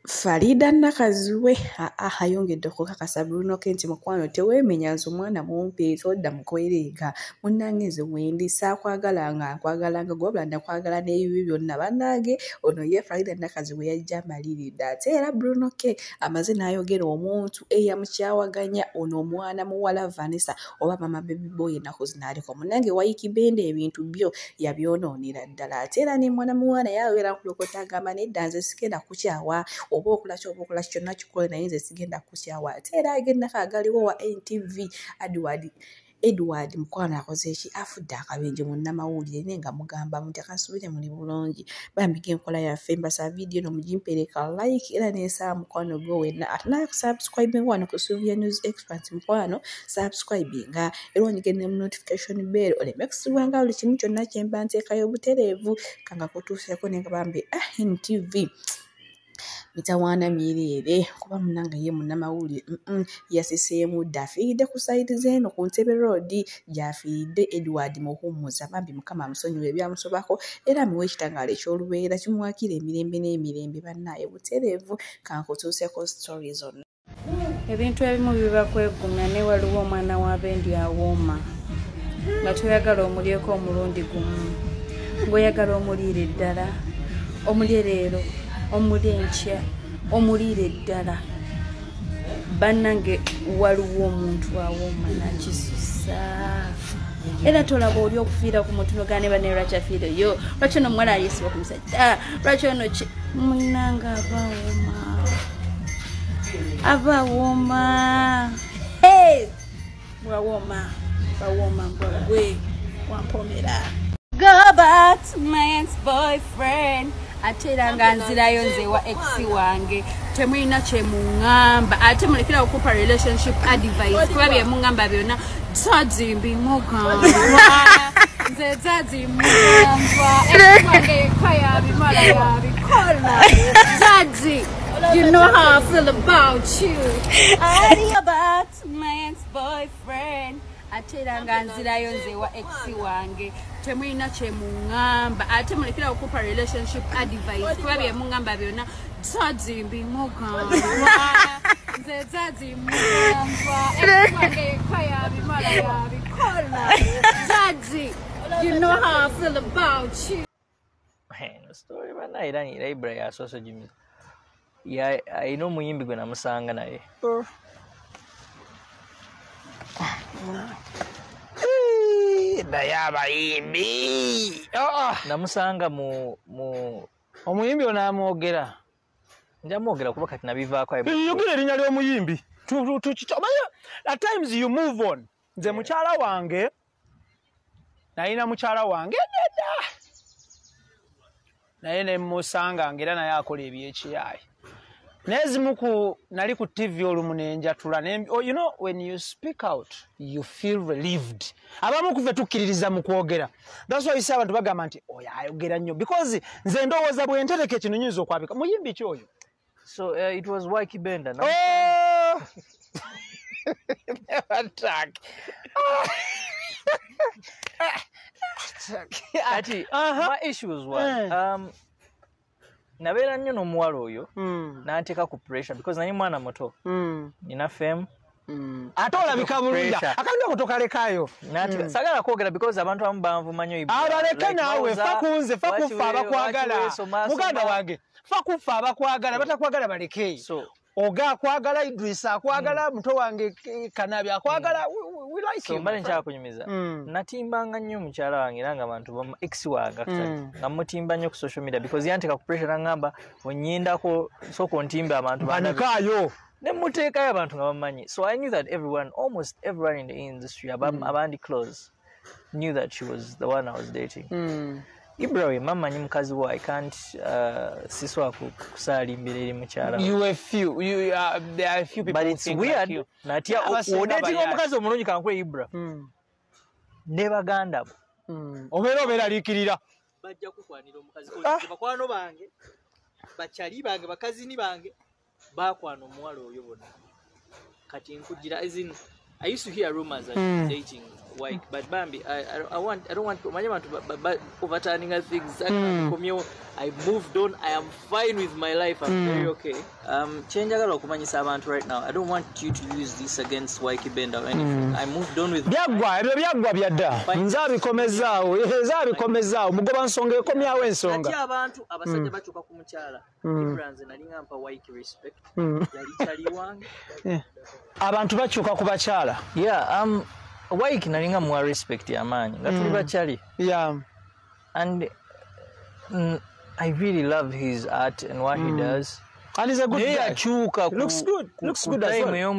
Farida Nakazibwe ayongedde okukakasa Bruno K nti mukwano teweemenya, nze omwana mumpe todda mukwereega, munnange nze wendi saakwagala nga nkwagala nga gwe, wabula nakwagala n'ebibi byonna. Bannange, ono ye Farida Nakazibwe yajja amaliridde. Ate era Bruno K amaze n'ayogera omuntu eyamukyawaganya, ono omwana muwala Vanessa oba Mama Baby Boy ennaku zino aliko. Munnange, Ykee Benda ebintu byo yabyonoonera ddala. Ate era ne mwana muwala naye abeera nkulokota, agamba nedda, nze sigenda kukyawa, oba okola ki oba okola ki, kyonna kikole, naye nze sigenda kukyawa. Ate era agendako agaliwo wa NTV, Edward, Edward mukwano akoze ki? Afudde akabenje, munnamawulire, naye nga mugamba muti akasubire muli bulungi. Bambi enkola yaffe, mbasaba vidiyo eno mugimpereka like era n'esaba mukwano gwe wenna ate nakusubscribinga wano ku Sylvia News Experts. Mukwano, subscribinga era onyige ne mu notification bell oleme kusubwanga buli kimu kyonna kyemba nteekayo butereevu. Kanga kutuuseeko ne nga bambi NTV mitawaana myereere, kuba munange ye munnamawulire yasiseemu dda, afiiridde ku side z'eno ku Ntebe Road gy'afiiridde. Edward Muhumuza, bambi Mukama amusonyiwe ebyamusobako era amuwe ekitangaala eky'olubeera kimuwakira emirembe n'emirembe. Bannaaye, butereevu kankutuuseko story zonna. Ebintu ebimu biba kwegumya, naye waliwo omwana w'abendi awooma nga toyagala omulyeko omulundi gumu, ng'oyagala omuliire ddala, omulye leero, omulye enkya, omuliire ddala. Bannange, waliwo omuntu awooma nakisusa, era tolaba oli okufiira ku muntu nogane banne, lwaki afiireyo? Lwaki ono omuwala ayesiba ku musajja? Lwaki ono ki? Munnange, aba awooma, aba awooma. Bwawooma, bwawooma, mbwagwe wampomera. Go back to my ex-boyfriend. Ate era nga nzirayo nze wa ex wange, temulina kyemuŋŋamba, ate mulekera okupa relationship advice, kuba byemuŋŋamba byonna daddy mbimugamba, nze daddy mugamba ex wange yekka yabimala yabikola. Daddy, you know how I feel about you. I about my ex-boyfriend. Ate era nga nzirayo nze wa ex wange, temulina kyemuŋŋamba, ate mulekera okupa relationship advice, kuba byemuŋŋamba byonna daddy mbimugamba, nze daddy mugamba ex wange yekka yabimala yabikola. Daddy, you know how I feel about you. Eno story bana era ni library yasoose gimiza, alina omuyimbi gwe namusanga naye. Naye abayimbi. Oh, namusanga mu Omuyimbi onaamwogera? Nja mwogera kuba kati nabivaako. Yogera erinnya ly'omuyimbi. Omanyi, at times you move on. Nze mukyala wange, nalina mukyala wange nedda, naye nemusanga nga era naye akola ebyekiyaayi, naye zimu ku nali ku TV olumu nenjatula. Oh, you know, when you speak out you feel relieved. Abamu kufe tukkiririza mu kwogera. That's why you see abantu bagamba nti oyo ayogera nnyo, because nze ndowooza bwe ntereka ekino nyinza okwabika. Muyimbi ki oyo? So it was Ykee Benda. Oh! Never talk. Kati my issues were nabeera nnyo n'omuwala oyo, n'anteeka ku pressure because nali mwana muto, nina fame. Ate olabika bulungi. Pressure. Akantu ako tokalekayo. Sagala kwogera because abantu abamu banvuma nnyo. Abaleke. Like, Naawe bawuza, fa kunze, fa kufa abakwagala. Muganda wange, fa kufa abakwagala, batakwagala baleke. So oga akwagala, Idrisa akwagala, muto wange Kanabi akwagala. We like so you, mbale my friend. Nkyakunyumiza. Natimbanga nnyo mukyala wange era nga abantu ex wange actually, nga mutimba nnyo ku social media because yanteeka ku pressure, nangamba onyindako, sooka ontimbe abantu bandabe. Banikaayo. Ne muteekayo abantu nga bamanyi. So I knew that everyone, almost everyone in the industry, abandi close, knew that she was the one I was dating. Ibrahim mamanyi mukazi wo, I can't, sisobola kusaalimbira eri mukyala we. You were few. You, there are few people But who it's think weird like you. natya Abasinga odatinga bayaye. omukazi omulungi kankwe Ibra ne baganda bo Obeera obeeraliikirira. Bajja kukwanira omukazi. Ah. Bakwano bange, bakyali bange, bakazini bange bakwana omuwala oyo bonna. Kati nkugira, as in, I used to hear rumors that she's dating Like, but Bambi, I don't want omanyi abantu overturning things. I moved on. I am fine with my life. I'm very okay. Kyenjagala okumanyisa abantu right now, I don't want you to use this against Ykee Benda or anything. I moved on with Byaggwa ebyo, byaggwa byadda. Nze abikomezaawo, nze abikomezaawo. Mugoba nsonga ekomyawo ensonga. Ate abantu abasajja bakyuka ku mukyala. Ibra, nze nalinga mpa Ykee respect. Yali kyali wange. Abantu bakyuka ku bakyala. Yeah, Ykee nalinga muwa respect y'amaanyi nga tuli bakyali. And I really love his art and what he does. And he's a good Naye guy. yakyuka Looks good. Looks good as well.